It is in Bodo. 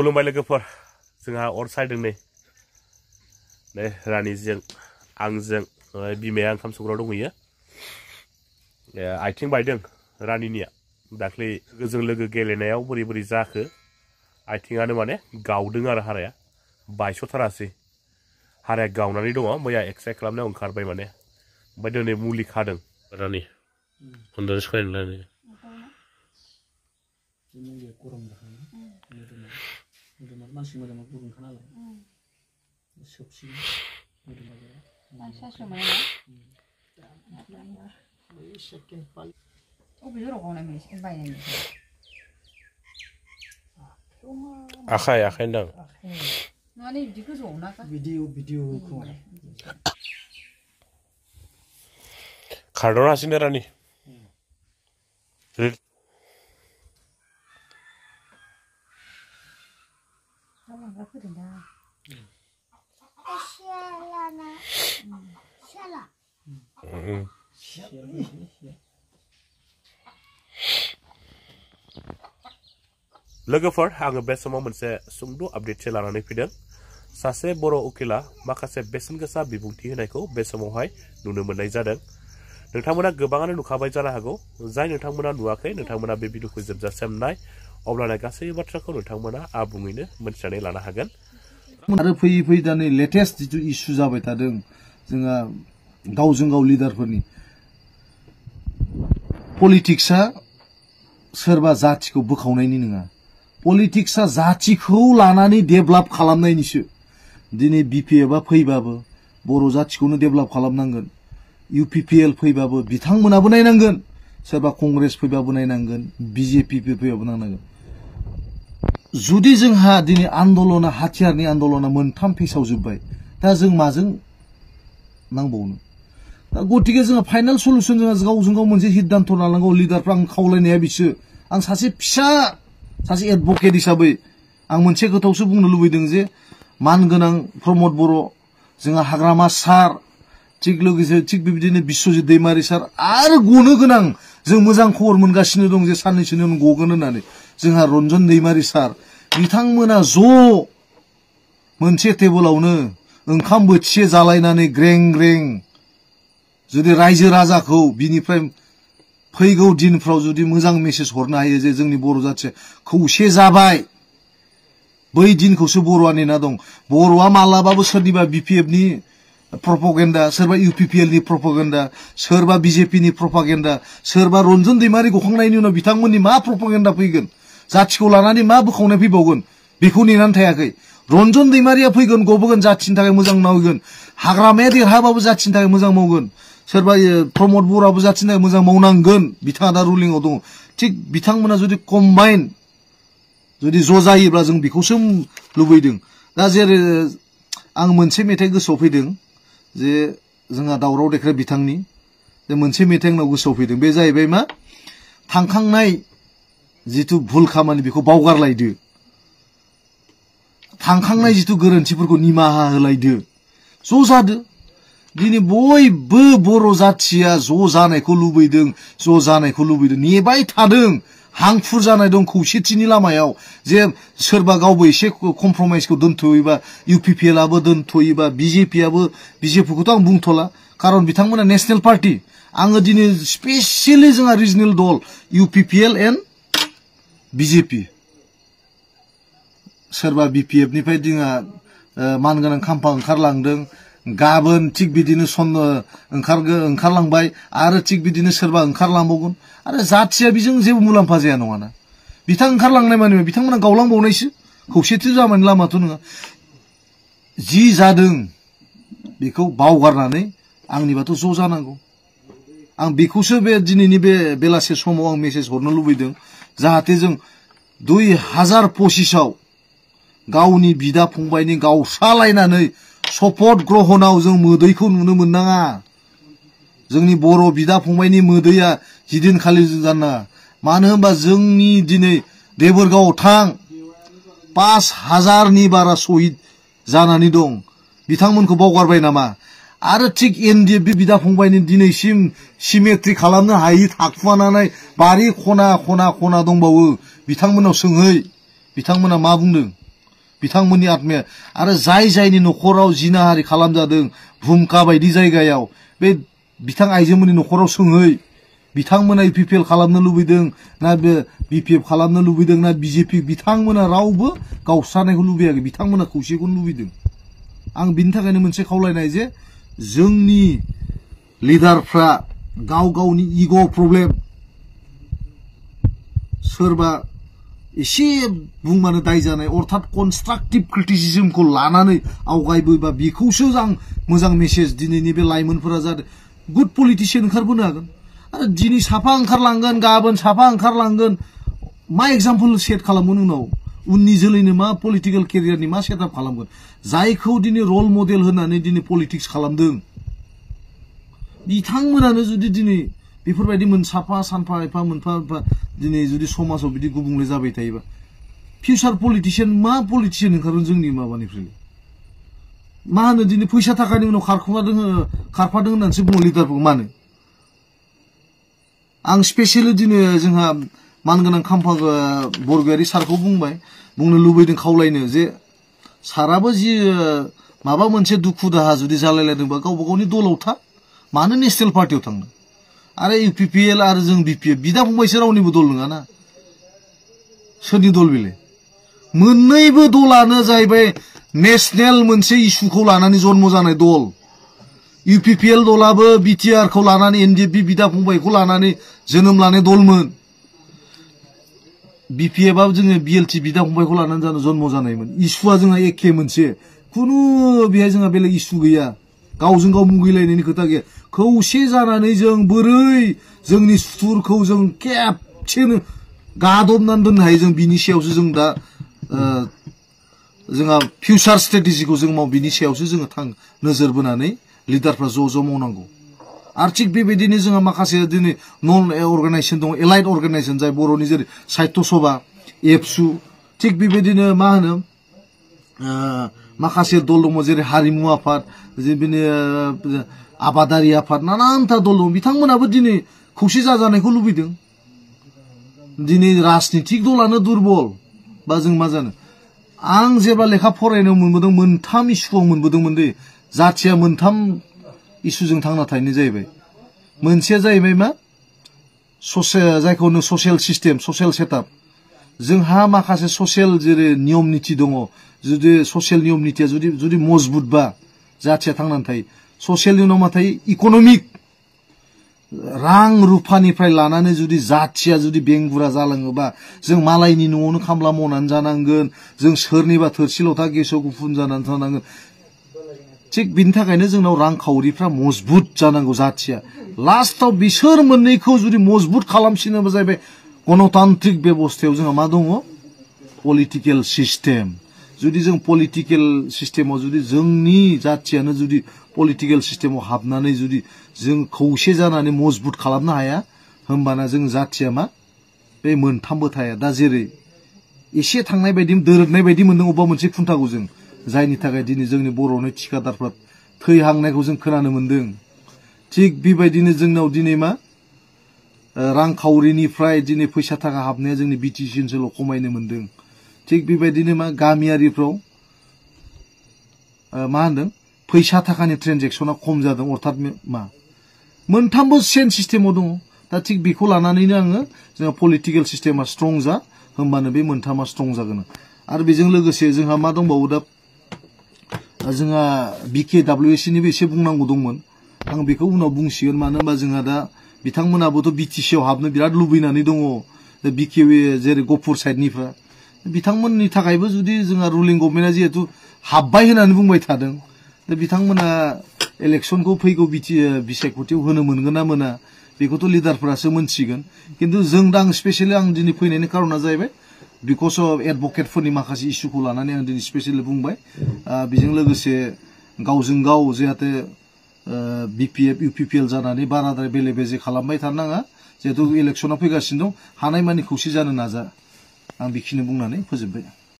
खुलुमबाय लोगोफोर जोंहा अर सायदों नै रानिजों आंजों बिमाया ओंखाम संग्रायाव दंहैयो आथिं बायदों रानिनिया दाख्लै जों लोगो गेलेनायाव बोरै बोरै जाखो आथिङानो माने गावदों आरो हाराया बायस'थारासै हाराया गावनानै दङ मैया एक्सरे खालामनायाव ओंखारबाय माने ओमफ्राय दिनै मुलि खादों रानि उन्दुनो सुखुनाय आखाइ होनदां खारदाव हासिनो रानि लोगोफोर आङो बे समाव मोनसे सुंद' आपडेटसो लानानै फैदों सासे बर' उकिला माखासे बेसेन गोसा बिबुंथि होनायखौ बे समावहाय नुनो मोननाय जादों नोंथांमोना गोबाङानो नुखाबाय जानो हागौ जाय नोंथांमोना नुवाखै नोंथांमोना बे भिडिअखौ जोबजासिम नाय अब्लाना गासै बाथ्राखौ नोंथांमोना आबुङैनो मोनथिनानै लानो हागोन आरो फैयै फैयै दा नै लेटेस्ट जिथु इस्यु जाबाय थादों जोंहा गावजों गाव लिडारफोरनि पलिटिक्सआ सोरबा जाथिखौ बोखावनायनि नङा पलिटिक्सआ जाथिखौ लानानै डेभेलप खालामनायनिसो दिनै बिपिएफआ फैबाबो बर' जाथिखौनो डेभेलप खालामनांगोन इउपिपिएल फैबाबो बिथांमोनाबो नायनांगोन सोरबा कंग्रेस फैबाबो नायनांगोन बिजेपि फैबाबो नायनांगोन जुदि जोंहा दिनै आन्दलना हाथियारनि आन्दलना मोनथाम फेसाव जोब्बाय दा जों माजों नांबावनो दा गतिके जोंहा फाइनाल सल्युसन जोंहा गावजों गाव मोनसे सिद्धान्त लानांगौ लिडारफ्रा आं खावलायनाया बिसो आं सासे एडभकेट हिसाबै आं मोनसे खोथाखौसो बुंनो लुबैदों जे मानगोनां प्रमद बर' जोंहा हाग्रामा सार थिग लोगोसे थिग बेबायदिनो बिश्वजित दैमारि सार आरो गनो गोनां जों मोजां खबर मोनगासिनो दं जे साननैसोनि उनाव गगोन होननानै जोंहा रन्जन दैमारि सार बिथांमोना ज' मोनसे टेबोलावनो ओंखाम बोथिसे जालायनानै ग्रें ग्रें जुदि रायजो राजाखौ बिनिफ्राय फैगौ दिनफ्राव जुदि मोजां मेसेज हरनो हायो जे जोंनि बर' जाथिया खौसे जाबाय बै दिनखौसो बर'आ नेना दं बर'आ मालाबाबो सोरनिबा बिपिएफनि प्रपागेन्डा सोरबा इउपिपिएलनि प्रपागेन्डा सोरबा बिजेपिनि प्रपागेन्डा सोरबा रन्जन दैमारि गखांनायनि उनाव बिथांमोननि मा प्रपागेन्डा फैगोन जाथिखौ लानानै मा बोखावनाय फैबावगोन बेखौ नेनानै थायाखै रन्जन दैमारिया फैगोन गबोगोन जाथिनि थाखाय मोजां मावगोन हाग्रामाया देरहाबाबो जाथिनि थाखाय मोजां मावगोन सोरबा प्रमद बर'आबो जाथिनि थाखाय मोजां मावनांगोन बिथाङा दा रुलिंआव दङ थिग बिथांमोना जुदि कम्बाइन जुदि ज' जायोब्ला जों बेखौसो लुबैदों दा जेरै आं मोनसे मेथाइ गोसोआव फैदों जे जोंहा दावराव देख्रे बिथांनि जे मोनसे मेथाइ आंनाव गोसोआव फैदों बे जाहैबाय मा थांखांनाय जिथु भुल खामानि बेखौ बावगारलायदो थांखांनाय जिथु गोरोन्थिफोरखौ निमाहा होलायदो ज' जादो दिनै बयबो बर' जाथिया ज' जानायखौ लुबैदों नेबाय थादों हांखुर जानाय दं खौसेथिनि लामायाव जे सोरबा गावबो एसे कमप्रमाइसखौ दोनथ'योबा इउपिपिएलआबो दोनथ'योबा बिजेपिखौथ' आं बुंथ'ला खारन बिथांमोना नेशनेल पार्टी आङो दिनै स्पेसियेलि जोंहा रिजनेल दल इउपिपिएल एन्ड बिजेपि सोरबा बिपिएफनिफ्राय जोंहा मानगोनां खाम्फा ओंखारलांदों गाबोन थिग बिदिनो ओंखारलांबाय आरो थिग बिदिनो सोरबा ओंखारलांबावगोन आरो जाथिया बेजों जेबो मुलाम्फा जाया नङाना बिथां ओंखारलांनाय माने बिथांमोना गावलांबावनायसो खौसेथि जानायनि लामाथ' नङा जि जादों बेखौ बावगारनानै आंनिबाथ' ज' जानांगौ आं बेखौसो बे दिनैनि बे बेलासे समाव आं मेसेज हरनो लुबैदों जाहाथे जों 2025आव गावनि बिदा फंबायनि गावस्रालायनानै शपथ ग्रहणाव जों मोदैखौ नुनो मोननाङा जोंनि बर' बिदा फंबायनि मोदैया जिदिनखालि जाना मानो होनबा जोंनि दिनै देबोरगावआव थां 5000नि बारा शहीद जानानै दं बिथांमोनखौ बावगारबाय नामा आरो थिग एनडिएफ बिदा फंबायनि दिनैसिम सिमेट्रि खालामनो हायि थाखुमानानै बारि खना दंबावो बिथांमोनाव सोंहै बिथांमोना मा बुंदों बिथांमोननि आत्माया आरो जाय जायनि न'खराव जिनाहारि खालामजादों भुमका बायदि जायगायाव बे बिथां आइजोमोननि न'खराव सोंहै बिथांमोना इउपिपिएल खालामनो लुबैदों ना बे बिपिएफ खालामनो लुबैदों ना बिजेपि बिथांमोना रावबो गावस्रानायखौ लुबैयाखै बिथांमोना खौसेखौनो लुबैदों आं बिनि थाखायनो मोनसे खावलायनाय जे जोंनि लिडारफ्रा गाव गावनि इग' प्रब्लेम सोरबा एसे बुंबानो दाय जानाय अर्थात कनस्ट्राक्टिभ क्रिटिसिजमखौ लानानै आवगायबोबा बेखौसो आं मोजां मेसेज दिनैनि बे लाइमोनफोरा जादों गुड पलिटिशियान ओंखारबोनो हागोन आरो दिनै साफा ओंखारलांगोन गाबोन साफा ओंखारलांगोन मा एग्जाम्पल सेट खालामगोन उनाव उननि जोलैनो मा पलिटिकल केरियारनि मा सेटआप खालामगोन जायखौ दिनै रल मडेल होनानै दिनै पलिटिक्स खालामदों बिथांमोनानो जुदि दिनै बेफोरबायदि साफा सानफा एफा मोनफा दिनै जुदि समाजाव बिदि गुबुंले जाबाय थायोबा फिउचार पलिटिशियान मा पलिटिशियान ओंखारगोन जोंनि माबानिफ्राय मा होनो दिनै फैसा थाखानि उनाव खारफादों होननानैसो बुङो लिडारफोरखौ मानो आं स्पेसियेलि दिनै जोंहा मानगोनां खाम्फा बरगयारि सारखौ बुंनो लुबैदों खावलायनो जे साराबो जि माबा मोनसे दुखु दाहा जुदि जालायलायदोंबा गावबा गावनि दलाव था मानो नेशनेल पार्टियाव थांनो आरो इउपिपिएल आरो जों बिपिएफ बिदा फंबायसो रावनिबो दल नङा ना सोरनि दल बेलाय मोननैबो दलानो जाहैबाय नेशनेल मोनसे इस्युखौ लानानै जन्म जानाय दल इउपिपिएल दलाबो बिटिआर खौ लानानै एनडिएफबि बिदा फंबायखौ लानानै जोनोम लानाय दलमोन बिपिएफ आबो जोङो बिएलटि बिदा फंबायखौ लानानै जन्म जानायमोन इस्युआ जोंहा एखे मोनसे खुनु बेहाय जोंहा बेलेग इस्यु गैया गावजों गाव मुगैलायनायनि खोथा गैया खौसे जानानै जों बोरै जोंनि सुथुरखौ जों खेबसेनो गादबनानै दोननो हायो जों बिनि सायावसो जों दा जोंहा फिउचार स्ट्रेटेजिखौ जों बिनि सायावसो जोङो नोजोर बोनानै लिडारफ्रा ज' मावनांगौ आरो थिग बेबायदिनो जोंहा माखासे दिनै नन अर्गानाइजेसन दङ एलाइड अर्गानाइजेसन जाय बर'नि जेरै साहित्य सभा एबसु थिग बेबायदिनो मा होनो माखासे दल दङ जेरै हारिमु आफाद बिदिनो आबादारि आफाद नानानथा दल दङ बिथांमोनाबो दिनै खौसे जाजानायखौ लुबैदों दिनै राजनितिक दलानो दुरबल बा जों मा जानो आं जेब्ला लेखा फरायनो मोनबोदों मोनथाम इस्युआव मोनबोदोंमोन दे जाथिया मोनथाम इस्युजों थांना थानाय जाहैबाय मोनसेया जाहैबाय मा जायखौ होनो ससियेल सिस्टेम ससियेल सेटआप जोंहा माखासे ससियेल जेरै नियम निति दङ जुदि ससियेल नियम नितिया जुदि मजबुतबा जाथिया थांनानै थायो ससियेलनि उनाव मा थायो इक'नमिक रां रुफानिफ्राय लानानै जुदि जाथिया जुदि बेंगुरा जालाङोबा जों मालायनि न'आवनो खामला मावनानै जानांगोन जों सोरनिबा थोरसि लथा गेसाव गुफुन जानानै थानांगोन थिग बिनि थाखायनो जोंनाव रांखावरिफ्रा मजबुत जानांगौ जाथिया लास्टआव बिसोर मोननैखौ जुदि मजबुत खालामसिनोबा जाहैबाय गणतान्त्रिक बेबस्थायाव जोंहा मा दङ पलिटिकेल सिस्टेम जुदि जों पलिटिकेल सिस्टेमाव जुदि जोंनि जाथियानो जुदि पलिटिकेल सिस्टेमाव हाबनानै जुदि जों खौसे जानानै मजबुत खालामनो हाया होमबाना जों जाथिया मा बे मोनथामबो थाया दा जेरै एसे थांनाय बायदि दोरोदनाय बायदि मोनदों अबेबा मोनसे खुन्थाखौ जों जायनि थाखाय दिनै जोंनि बर'नि थिखादारफ्रा थैहांनायखौ जों खोनानो मोनदों थिग बेबायदिनो जोंनाव दिनै मा रांखावरिनिफ्राय दिनै फैसा थाखा हाबनाया जोंनि बिटिसि ओनसोलाव खमायनो मोनदों थिग बेबायदिनो मा गामियारिफ्राव मा होनदों फैसा थाखानि ट्रेनजेक्सना खम जादों अर्थात मा मोनथामबो सेम सिस्टेमाव दङ दा थिग बेखौ लानानैनो आङो जोंहा पलिटिकेल सिस्टेमा स्ट्रं जा होमबानो बे मोनथामा स्ट्रं जागोन आरो बेजों लोगोसे जोंहा मा दंबावो दा जोंहा BKWSC निबो एसे बुंनांगौ दंमोन आं बेखौ उनाव बुंसिगोन मानो होनबा जोंहा दा बिथांमोनाबोथ' बिटिसिआव हाबनो बिराद लुबैनानै दङ दा BKW जेरै गफुर साइडनिफ्रा बिथांमोननि थाखायबो जुदि जोंहा रुलिं गभर्नमेन्टआ जिहेतु हाबबाय होननानै बुंबाय थादों दा बिथांमोना इलेक्सनखौ फैगौ बिसायख'थियाव होनो मोनगोन ना मोना बेखौथ' लिडारफोरासो मोनसिगोन खिन्थु जों दा आं स्पेसियेलि आं दिनै फैनायनि खारना जाहैबाय बिकज अफ एडभकेटफोरनि माखासे इस्युखौ लानानै आं दिनै स्पेसियेलि बुंबाय बेजों लोगोसे गावजों गाव जाहाथे बिपिएफ इउपिपिएल जानानै बाराद्राय बेले बेजे खालामबाय थानो नाङा जिहेतु इलेक्सना फैगासिनो दं हानायमानि खौसे जानो नाजा आं बेखिनि बुंनानै फोजोबबाय